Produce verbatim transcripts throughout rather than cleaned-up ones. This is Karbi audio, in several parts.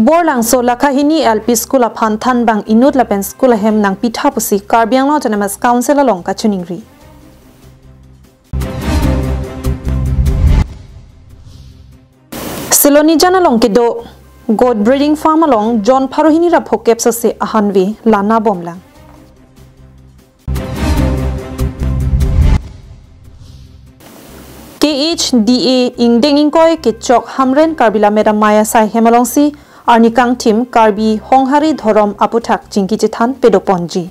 Borlangso Lakhahini L P School aphan thanbang inut lapen school ahem nangpitha pusi Karbi Anglong Autonomous Council along kachiningri. Silonijan along kedo goat breeding farm along jon pharo hini ra phokep sose ahanve lana bomlang. K H D A ingdeng ingkoi kechok Hamren Karbi Lammet Amei asai hem alongsi arni kangthim Karbi Honghari Dhorom aputhak chingki chethan pedoponji.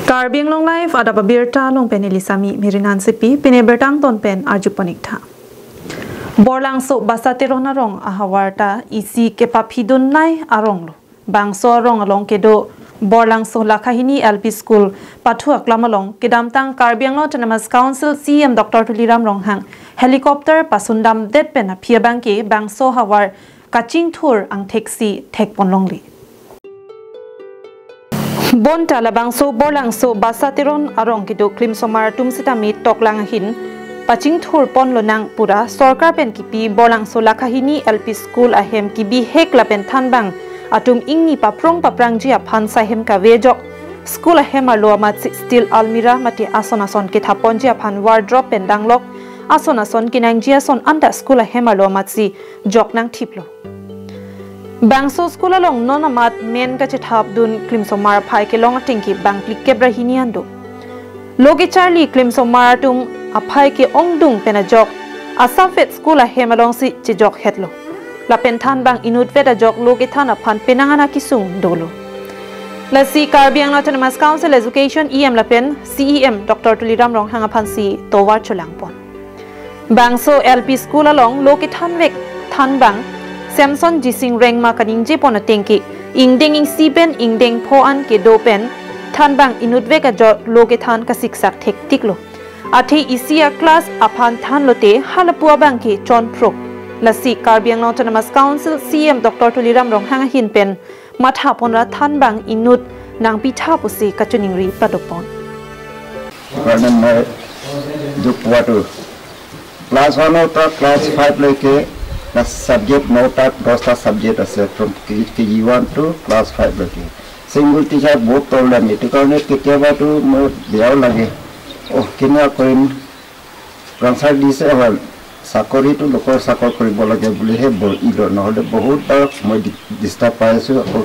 Karbi Anglong Live adap abirta along pen neli Sami Mirinan Sipi, pini birta angton pen arjupon ik tha. Borlangso Basa Teron arong ahavar ta isi kepaphidun nai arong lo. Bangso arong along kedo Borlangso Lakhahini L P School pathu aklam along kedamtang Karbi Anglong Autonomous Council C E M Doctor Tuliram Ronghang helicopter pasundamdet pen aphi abangke bangso havar kachingthur angthek si thekpon longle. Bonta labangso Borlangso Basa Teron arong kedo klimsomar atum sitame toklang ahin pachingthur ponlonang pura sorkar pen kipi Borlangso Lakhahini L P School ahem kibihek lapen thanbang atum ingni paprong paprangji aphan sai hem kave ajok school ahem arlo amatsi steel almirah mate ason ason kethaponji aphan wardrobe pen danglok ason ason kenangji ason anta school ahem arlo amatsi jok nangthiplo. Bangso school along non amat men kachethapdun klimsomar aphai kelong atengke bang phlikep ra hini an do. Lo kecharli klimsomar atum aphai ke-ongdung pen ajok asapvet school ahem alongsi chejokhetlo. Lapen thanbang inutvet ajok lo kethan aphan penang an akesung dolo. Lasi Karbi Anglong Autonomous Council Education E M lapen C E M Doctor Tuliram Ronghang aphansi tovar cholangpon. Bangso L P School along lo kethanvek thanbang Samson Jising Rengma kaningjepon atengke ingdeng ingsi pen ingdeng pho an kedo pen thanbang inutvek ajok lo kethan kasiksak thektiklo. Athe isi a-class aphan thanlote halapu abangke chonphrok. Lasi Karbi Anglong Autonomous Council C E M Doctor Tuliram Ronghang ahin pen mathapon ra thanbang inut nangpitha pusi kachiningri padopon. Karena mai juk watu class one ta class five leke na subject নটা দশটা subject আছে from K G one to class five লৈকে। Single teacher বহুত problem, এইটো কাৰণে কেতিয়াবাতো মোৰ বেয়াও লাগে। অহ, কেনেকুৱা কৰিম, ট্ৰেন্সফাৰ দিছে হয়, চাকৰিটো লোকৰ চাকৰি কৰিব লাগে বুলিহে ব-, ইলো, নহ'লে বহুত বাৰ মই ডি-, ডিষ্টাৰ্ব পাই আছোঁ। আকৌ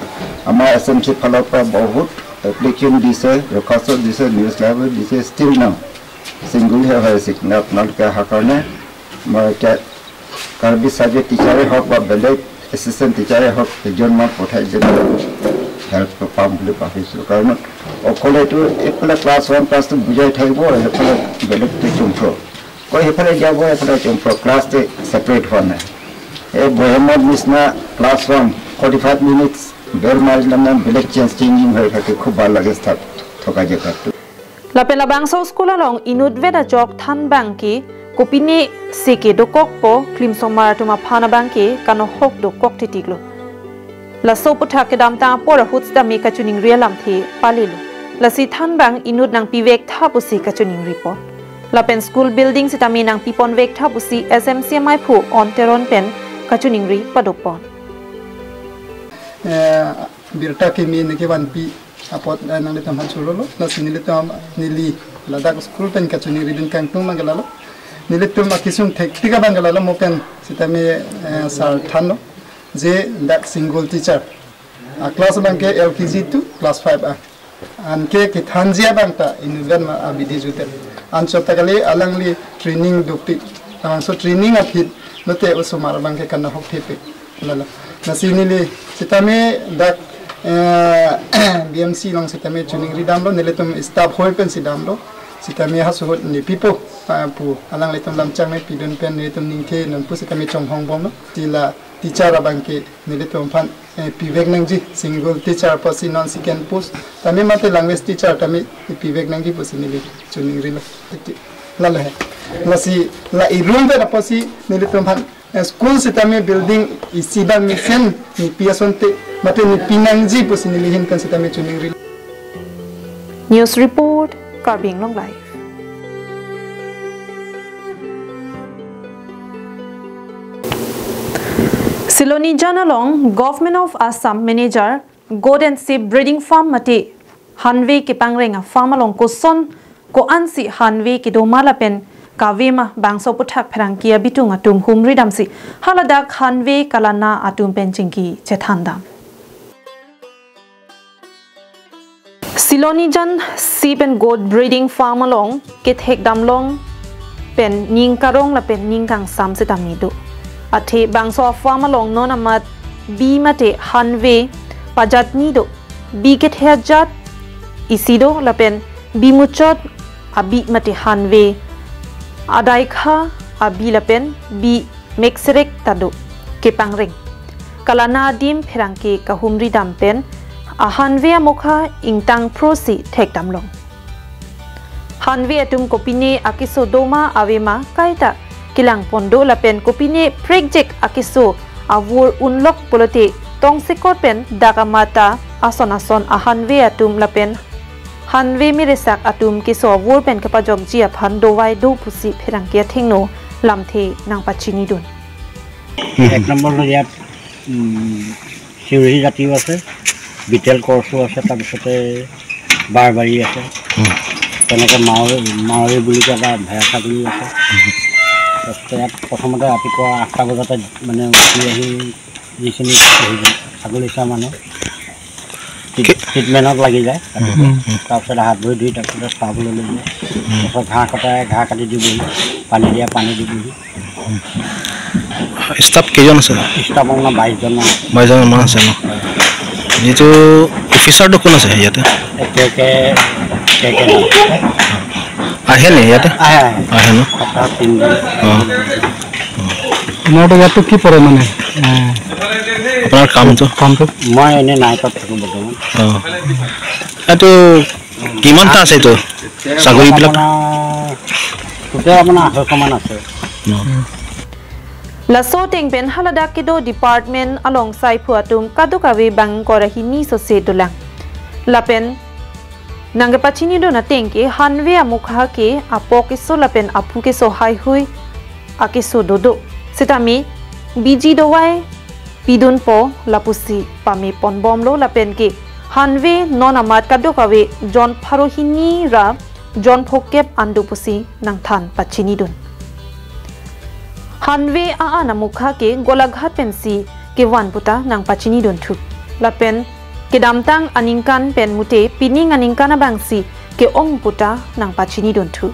আমাৰ এছ এম চিৰ ফালৰ পৰা বহুত এপ্লিকেশ্যন দিছে, দৰখাস্ত দিছে, নিউজ লাইভো দিছে, ষ্টিল নাও ছিংগলহে হৈ আছে। কিন্তু আপোনালোকে অহাৰ কাৰণে মই এতিয়া কাৰ্বি ছাবজেক্ট টিচাৰে হওক বা বেলেগ এছিষ্টেণ্ট টিচাৰে হওক, এজনমান পঠাই দিলে হেল্প পাম বুলি ভাবিছোঁ। কাৰণ অকলেতো এইফালে ক্লাছ ওৱান ক্লাছটো বুজাই থাকিব, সেইফালে বেলেগটো চুমফ্ৰ কৈ সেইফালে যাব, এইফালে চুমফ্ৰ, ক্লাছটো ছেপাৰেট হোৱা নাই। এই বহেমৰ নিচিনা class one forty five minutes bell মাৰিলে মানে বেলেগ চেঞ্জ চেঞ্জিং হৈ থাকে, খুব ভাল লাগে তাত থকা জেগাটো। Lapen labangso school along inutvet ajok thanbang ke kopine si ke dokokpo klimsomar atum aphan abangke kanohok dokok titiklo. Laso aputhak kedamtang apor ahut sitame kachiningri alamthe palelo. Lasi thanbang inut nangpivek tha pusi kachiningripo. Lapen school building sitame nangpiponvek tha pusi S M C amei phu Onteron pen kachiningri padopon. Eh, birta kimi niki vanpi apot, eh, nanglitum aphan churolo, lasi nelitum neli ladak school pen kachiningridun kangtung abangke lalo. Nelitum akesung thektik abangke lalo mo pen sitame, eh, sir thanlo je dak single teacher. A class abangke L K G to class five a. Anke kethanji abang ta inutvet ma abidi jute. Anchot ta kali alangli training dukti. Labangso training aphi lote osomar abangke kanohok thepi. Lalo. Lasi neli sitame dak, eh, B M C along sitame chiningri damlo, nelitum staff hoi pensi damlo. Sitame hasuhut nepipo, ah, pu alanglitum lamchang nepidun pen nelitum ningke nonpu sitame chonghong bomlo. Sila teacher abangke nelitum aphan, eh, pivek nangji, single teacher pusi non second post tame mate language teacher tame pivek nangji pusi neli chiningrilo. Lalo he. Lasi la irum vet apotsi nelitum aphan, eh, school sitame building isi abang mesen nepi asonte mate nepi nangji pusi neli ahin pen sitame chiningrilo. News report, Karbi Anglong Live. Silonijan along Government of Assam manager goat and sheep breeding farm mate hanve kepangreng a-farm along koson ko-ansi hanve kedoma lapen kavema bangso aputhak pherangke abitung atum humri damsi haladak hanve kalana atum pen chingki chethan dam. Silonijan sheep and goat breeding farm along kethek damlong pen ning karong lapen ning kangsam sitame do. Athe bangso a-farm along non amat bi mate hanve pajat ni do. Bi kethe ajat isi do lapen bi muchot abi mate hanve adaikha abi lapen bi mekserek ta do kepangreng. Kalana adim pherangke kahumri dam pen ahanve amokha ingtang phrosi thek damlong. Hanve atum kopine akeso doma avema kaita kelang pon do lapen kopine prekjek akeso avur unlok pulote tongsekot pen dak amata ason ason ahanve atum lapen hanve meresak atum keso avur pen kepajokji aphan dovai do pusi pherangke athengno lamthe nangpachinidun. এক নম্বৰ ইয়াত, উম, চিউৰি জাতিও আছে, বিটেল ক্ৰছো আছে, তাৰপিছতে বাৰবাৰী আছে। উম। তেনেকে মাউৰী, মাউৰী বুলি কয় বা ভেড়া ছাগলীও আছে। উম। তাৰপিছতে ইয়াত প্ৰথমতে ৰাতিপুৱা আঠটা বজাতে মানে উঠি আহি যিখিনি হেৰি ছাগলী চোৱা মানুহ ট্ৰি-, কি- ট্ৰিটমেণ্টত লাগি যায়। উম। তাৰপিছত হাত ভৰি ধুই তাৰপিছত চাবলৈ লৈ যায়। উম। তাৰপিছত ঘাঁহ কটাই ঘাঁহ কাটি দিবহি, পানী দিয়া পানী দিবহি। ষ্টাফ কেইজন আছে? ষ্টাফ আপোনাৰ বাইশজন মান আছে। বাইশজন মান আছে ন? যিটো অফিচাৰটো কোন আছে ইয়াতে? এ, কে কে, কে কে নাম। আহে নি ইয়াতে? আহে, আহে। আহে ন? সপ্তাহত তিনিদিন। অ। আপোনাৰতো ইয়াততো কি পৰে মানে? এ, আপোনাৰ কামটো? কামটো? মই এনে নাইটত থাকোঁ বৰ্তমান। অ। এইটো কিমানটা আছে এইটো? ছাগলীবিলাক? আপোনাৰ টোটেল আপোনাৰ আঢ়ৈশ মান আছে। অ। Laso ateng pen haladak kedo department along saiphu atum kadokave bang ingkoi ra hini sose dolang. Lapen nangkepachinidun ateng ke hanve amokha ke apok keso lapen aphu keso haihui akeso dodo. Sitame biji dovai pidunpo lapusi pame ponbomlo lapen ke hanve non amat kadokave jon pharo hini ra jon phokep an do pusi nangthan pachinidun. Hanve a-an amokha ke Golaghat pensi kevan puta nangpachinidun thu. Lapen kedamtang aningkan pen mute pining aningkan abangsi ke-ong puta nangpachinidun thu.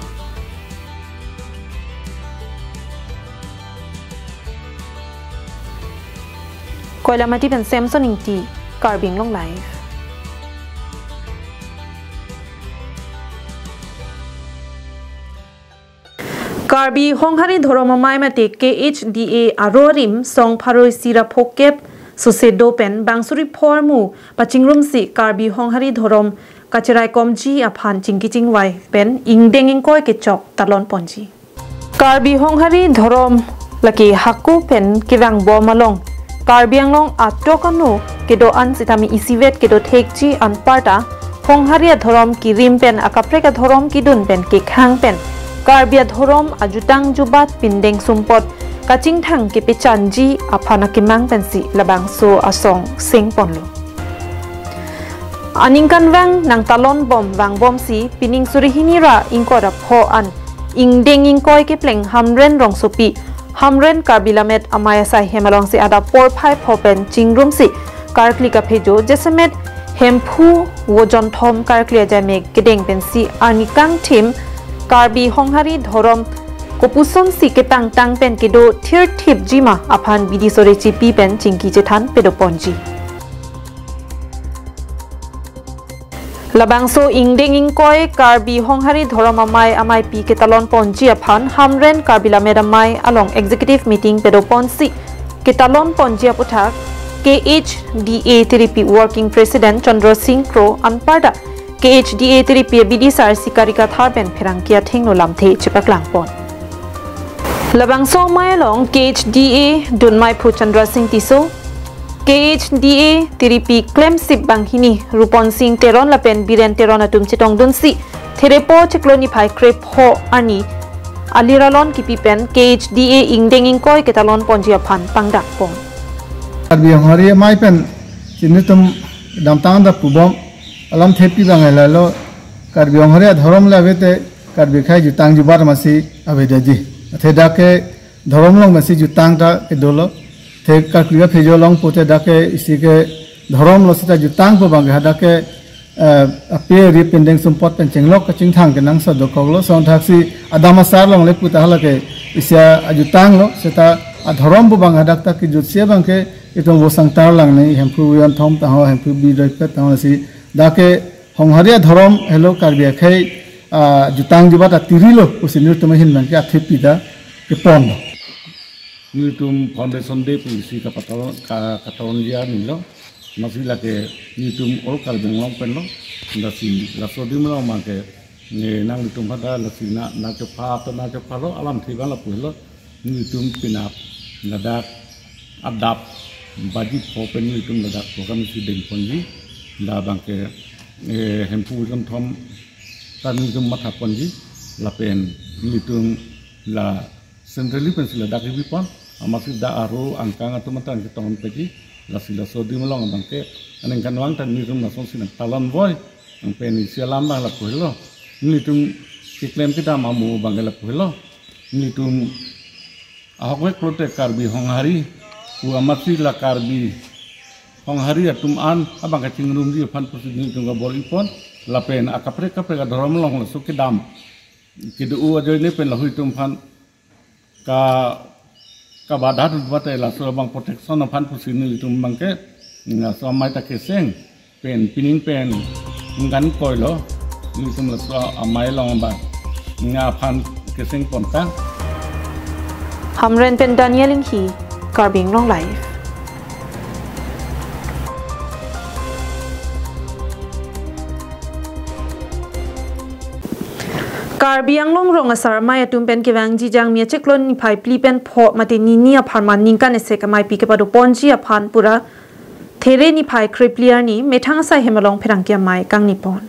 Koilamati pen Samson Ingti, Karbi Anglong Live. Karbi Honghari Dhorom Amei mate K H D A aro arim song pharo isi ra phokep sose do pen bang suri phor mu pachingrumsi Karbi Honghari Dhorom kacheraikomji aphan chingki chingvai pen ingdeng ingkoi kechok talon ponji. Karbi Honghari Dhorom lake hako pen kevangbom along Karbi Anglong atok anu kedo-an sitame isivet kedo thekji anparta Honghari adhorom kirim pen akaprek adhorom kidun pen kekhang pen Karbi adhorom ajutang jubat pindeng sumpot kachingthang kepechanji aphan akemang pensi labangso asong sengponlo. Aningkanvang nangtalonbom vangbomsi pining suri hini ra ingkoi ra pho an ingdeng ingkoi kepleng Hamren rongsopi Hamren Karbi Lammet Amei asai hem alongsi adap porphai pho pen chingrumsi karkli kaphejo jasemet Hemphu Vojonthom karkli ajaimek kedeng pensi arni kangthim Karbi Honghari Dhorom kopusonsi kepangtang pen kedo thirthipji ma aphan bidi sore chipi pen chingki chethan pedoponji. Labangso ingdeng ingkoi Karbi Honghari Dhorom Amei ameipi ketalonponji aphan Hamren Karbi Lammet Amei along executive meeting pedoponsi ketalonponji aputhak K H D A Tiripi Working President Chandra Singh Kro anparta K H D A Tiripi abidi sar Sikari Kathar pen pherangke athengno lamthe chepaklangpon. Labangso amei along K H D A dunmeiphu Chandra Singh Tisso, K H D A Tiripi klemsip banghini Rupon Singh Teron lapen Biren Teron atum chetongdunsi therepo chiklo niphai krepho arni aliralon kipi pen K H D A ingdeng ingkoi ketalonponji aphan pangdakpon. Karbi Honghari amei pen si nelitum damtang ta pubom alamthepi abang lahelo, Karbi Honghari adhorom le ave te Karbi akhei jutang jubat masi avedetji. Athe dak ke dhorom along masi jutang ta kedolo. Athe Karbi aphejo along pute dak ke isi ke dhorom lo seta jutangpo abang ke hadak ke, eh, ape ri pindeng sumpot pen chenglok kachingthang kenangsot dokoklo. Lason thaksi adam asar along le puta hala ke isi ajutang lo, seta adhorom pu abang hadak ta kejutsi abang ke itum vo sangtar lang ni Hemphu Yonthom ta ho, Hemphu Bidoipet ta ho si dak ke Honghari adhorom helo Karbi akhei, ah, jutang jubat atiri lo pusi nelitum ahin abang ke athepi ta kepon lo. Nelitum Foundation Day pusi kapatalo-, ka-, katoron ji arni lo. Masi lake nelitum all Karbi Anglong pen lo. Lasi laso adim along abang ke, ne nanglitum pada lasi na, na chepha to na chepha lo alamthe abang lapu helo. Nelitum penap ladak adap baji pho pen nelitum ladak program si dengponji. La abang ke, eh, Hemphu Yonthom ta nelitum mathaponji. Lapen nelitum la centrally pensi ladak ribipon, amatsi dak aro angkang atum anta nangchetongponji, lasi laso adim along abang ke, aningkanvang ta nelitum lasonsi nangtalonvoi, anpen isi alam abang lapu helo, nelitum keklem kedam amo abang ke lapu helo, nelitum ahokvek pulote Karbi Honghari, pu amatsi la Karbi Honghari atum an abang kachingrumji aphan pusi nelitum kabor-ipon, lapen akaprek kaprek adhorom along laso kedam kedo-o ajoine pen lahei atum aphan ka, kabadha dut bate laso abang protection aphan pusi nelitum abang ke, laso amei ta keseng pen pining pen ingkan koilo, nelitum laso amei along abang aphan keseng pontang. Hamren pen Daniel Inghi, Karbi Anglong Live. Karbi Anglong rong asar amei atum pen kevangji Jangmi achiklo niphai phli pen pho mate nini apharman ningkan isi ameipi kepadoponji aphan pura There niphai krephli arni methang asai hem along pherangke amei kangnipon.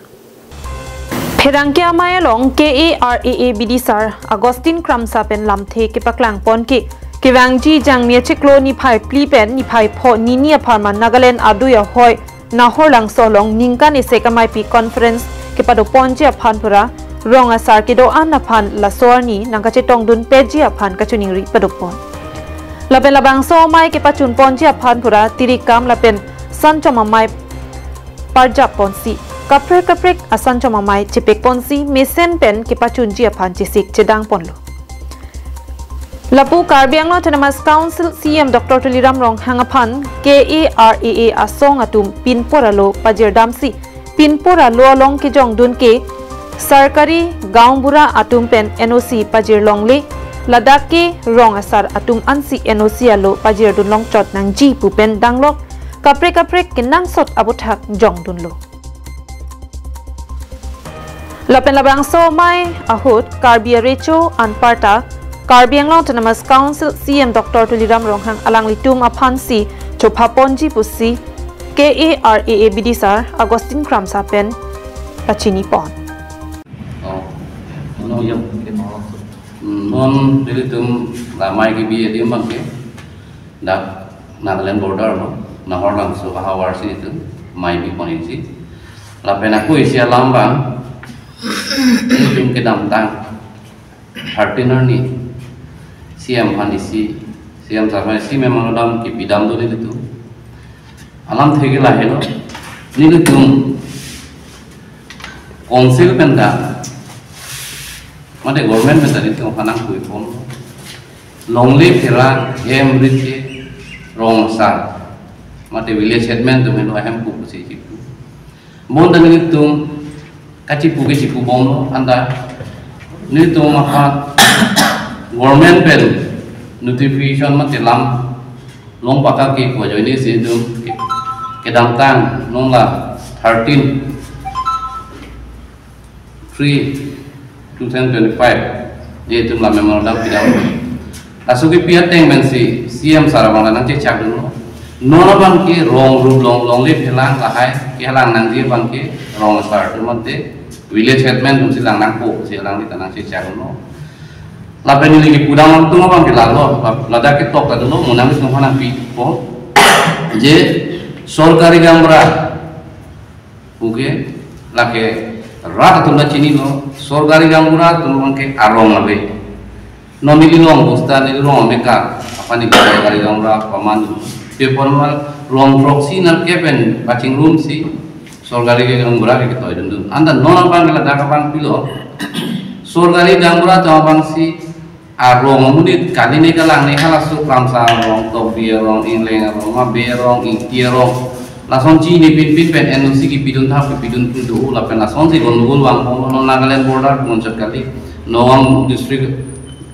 Pherangke amei along K A R A A bidisar Augustine Kramsa pen lamthe kepaklangpon ke kevangji Jangmi achiklo niphai phli pen niphai pho nini apharman Nagaland adui ahoi Nahor Langso along ningkan isi ameipi conference kepadoponji aphan pura rong asar kedo-an aphan laso arni nangkachetongdunpetji aphan kachiningri padopon. Lapen labangso amei kepachunponji aphan pura tirikam lapen sanchom amei parjapponsi kaprek kaprek asanchom amei chepekponsi mesen pen kepachunji aphan chesik chedangponlo. Lapu Karbi Anglong Autonomous Council C E M Doctor Tuliram Ronghang aphan K A R A A asong atum pinpur alo pajirdamsi pinpur alo along kejongdun ke sarkari gaonbura atum pen N O C pajirlongle, ladak ke rong asar atum ansi N O C alo pajirdun longchot nangji pu pen danglok kaprek kaprek kenangsot aputhak jongdunlo. Lapen labangso amei ahut Karbi arecho anparta Karbi Anglong Autonomous Council C E M Doctor Tuliram Ronghang alanglitum aphansi chophaponji pusi K A R A A bidisar Augustine Kramsa pen pachinipon. Oh, hmm, non nelitum la amei kebi adim abang ke dak Nagaland border lo, Nahor Langso ahavar si itum amei bipon isi. Lapen ako isi alam abang, itum kedamtang thirteen arni C M aphan isi, C M sir aphan isi memorandum kepidamdun nelitum. Alamthe ke lahelo, nelitum council pen ta, mate government pen ta nelitum aphan nangpuipon. Longle pherang hem rit ke rong asar mate village headman atum helo ahem pu pusi chipu. Bonta nelitum kachipu ke chipubomlo, anta nelitum aphan government pen notification mate lam long pakak ke ko ajoine si itum ke-, kedamtang non la thirteen three two thousand twenty-five, itum la memorandum pidam. Laso kepi ateng pensi C M sir abang la nangchechakdunlo. Non abang ke rong rup long, longle pherang lahai kelang nangji abang ke rong asar atum mate village headman atumsi lang nangpo pusi alangli ta nangchechakdunlo. Lapen neli kepudam atum abang ke lalo, la-, ladak ketok ta dolo, mo nanglitum aphan nangpipo. Je sorkari gaonbura, oke, lake rat atum ta chinilo, sorkari gaonbura atum abangke arong ave. Non neli long bosta, neli long amekar, aphan neli sorkari gaonbura paman, paper mal rong throksi nerkep pen pachingrumsi sorkari gaonbura ke ketoidundun. Anta non abang ke ladak abang pilo, sorkari gaonbura atum abangsi arong amonit kali ne kalang ne halaso Kramsa arong, Tokbi arong, Ingleng arong, Mabe arong, Ingti arong, lasonsi ne pinpin pen N O C kipidun thap, kipidun pun do, lapen lasonsi gondogol vangpon, non Nagaland border pu anchot kali, Nagaon district,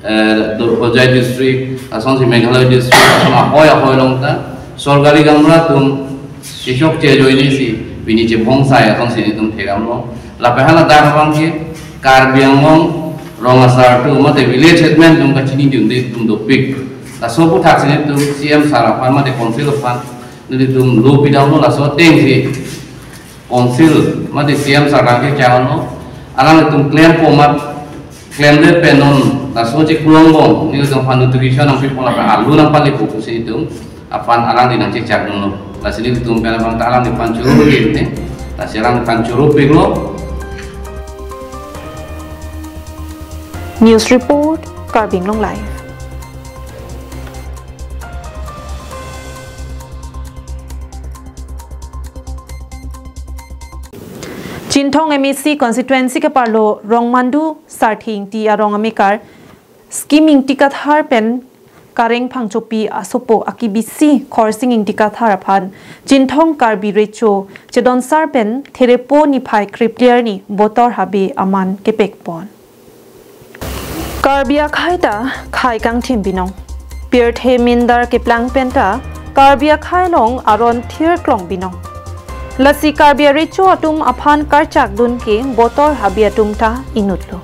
eh, do-, Hojai district, lasonsi Meghalaya district, lason ahoi ahoi along ta sorkari gaonbura atum chechok chejoinesi pini chebhongsai asonsi nelitum theramlo. Lapen hala dak abangke Karbi Anglong rong asar atum mate village headman atum kachinidunde atum dopik. Laso aputhaksi nelitum C M sir aphan mate council aphan nelitum lo pidamlo, laso atengsi council mate C M sir abangke changlo. Alanglitum klempo amat, klemdet pen non laso cheklongbom, nelitum aphan notification nangpipo lapen alu nangpalepo pusi nelitum aphan alangli nangchechakdunlo. Lasi nelitum pen abang ta alangliphan choro ke ne, lasi alangliphan choro piklo. News report, Karbi Anglong Live. Chinthong M A C constituency keparlo Rongmandu Sarthe Ingti arong amekar Skim Ingti Kathar pen Kareng Phangchopi asopo akibisi Khorsing Ingti Kathar aphan Chinthong Karbi Recho chedonsar pen Therepo niphai krepli arni Botor Habe aman kepekpon. Karbi akhai ta khai kangthim binong. Pirthe mindar keplang penta Karbi akhai along aron thirklong binong. Lasi Karbi arecho atum aphan karchakdun ke Botor Habe atum ta inutlo.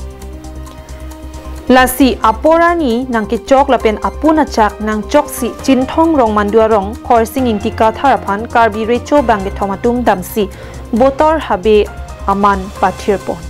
Lasi apor arni nangkechok lapen apun achak nangchoksi Chinthong Rongmandu arong Khorsing Ingti Kathar aphan Karbi recho bangkethom atum damsi Botor Habe aman pathirpon.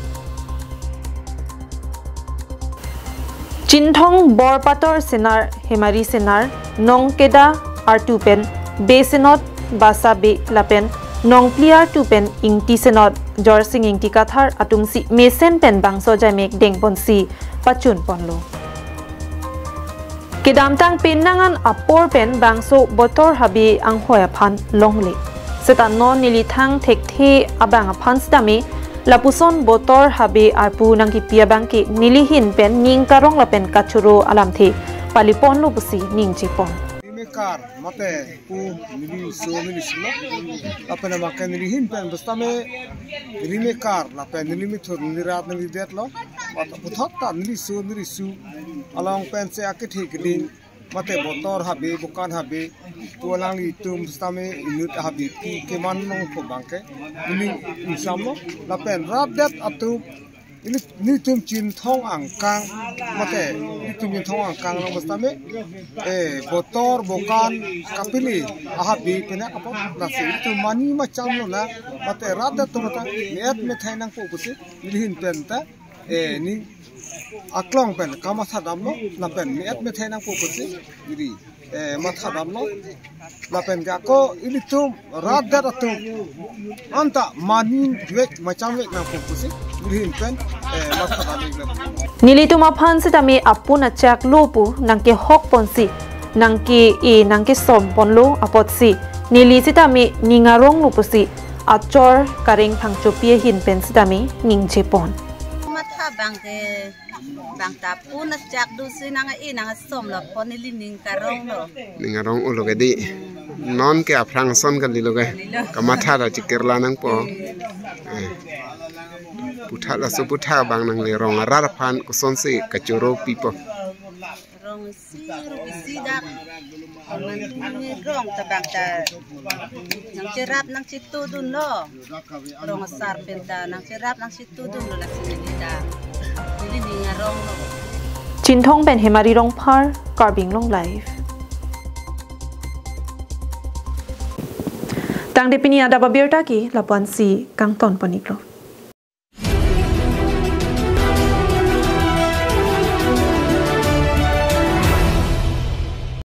Chinthong Borpator Senar, Hemari Senar, Nongkeda artu pen Be Senot Basa Be lapen Nongpli artu pen Ingti Senot Jorsing Ingti Kathar atumsi mesen pen bangso jaimek dengponsi pachunponlo. Kedamtang penang an apor pen bangso Botor Habe anghoi aphan longle. Seta non neli thang thekthe abang aphan sitame lapuson Botor Habe arpu nangkipi abangke neli ahin pen ning karong lapen kachoro alamthe paliponlo pusi ningjepon. Rimekar mate pu neli so neli silo. Lapen abangke neli ahin pen bostame rimekar lapen neli methur neli rat neli detlo. Mate puthot ta neli so neli su along pensi akethe keding mate Botor Habe, Bokan Habe, pu alanglitum sitame inut Habe pi keman nangpo abangke neli ingsamlo. Lapen rat det atum, ili nelitum Chinthong angkang, mate nelitum Chinthong angkang along sitame, eh, Botor, Bokan, Kapili ahabi pena kapo, lasi nelitum mani macham lonang, mate rat det atum ta me-et methai nangpo pusi neli ahin pen ta, eh, ning aklong pen kamatha damlo, lapen me-et methai nangpo pusi neli, eh, matha damlo. Lapen ke ako ilitum rat det atum anta mani vek macham vek nangpo pusi neli ahin pen, eh, matha dam-iklo. Nelitum aphan sitame apun achak lo pu nangkehokponsi, nangke-e nangkesomponlo apotsi neli sitame ning aronglo pusi achor Kareng Phangchopi ahin pen sitame ningjepon. Matha abangke bang ta apun achak dosi nang-e nangsom lapu neli ning karonglo. Ning arong ulo ke di. Non ke aphrang ason kalilo ke. Kalilo. Kamatha ta chikirla nangpo. Eh. Puthot laso puthot abang nangle rong arat aphan kosonsi kachoro pipo. Rong isi rupi isi dak. Aman rong ta bang ta nangcherap nangchitudunlo. Rong asar pen ta nangcherap nangchitudunlo, lasi neli ta neli ning aronglo. Chinthong pen Hemari Rongphar, Karbi Anglong Live. Tangte pini adap abirta ke lapu-ansi kangtonpon-iklo.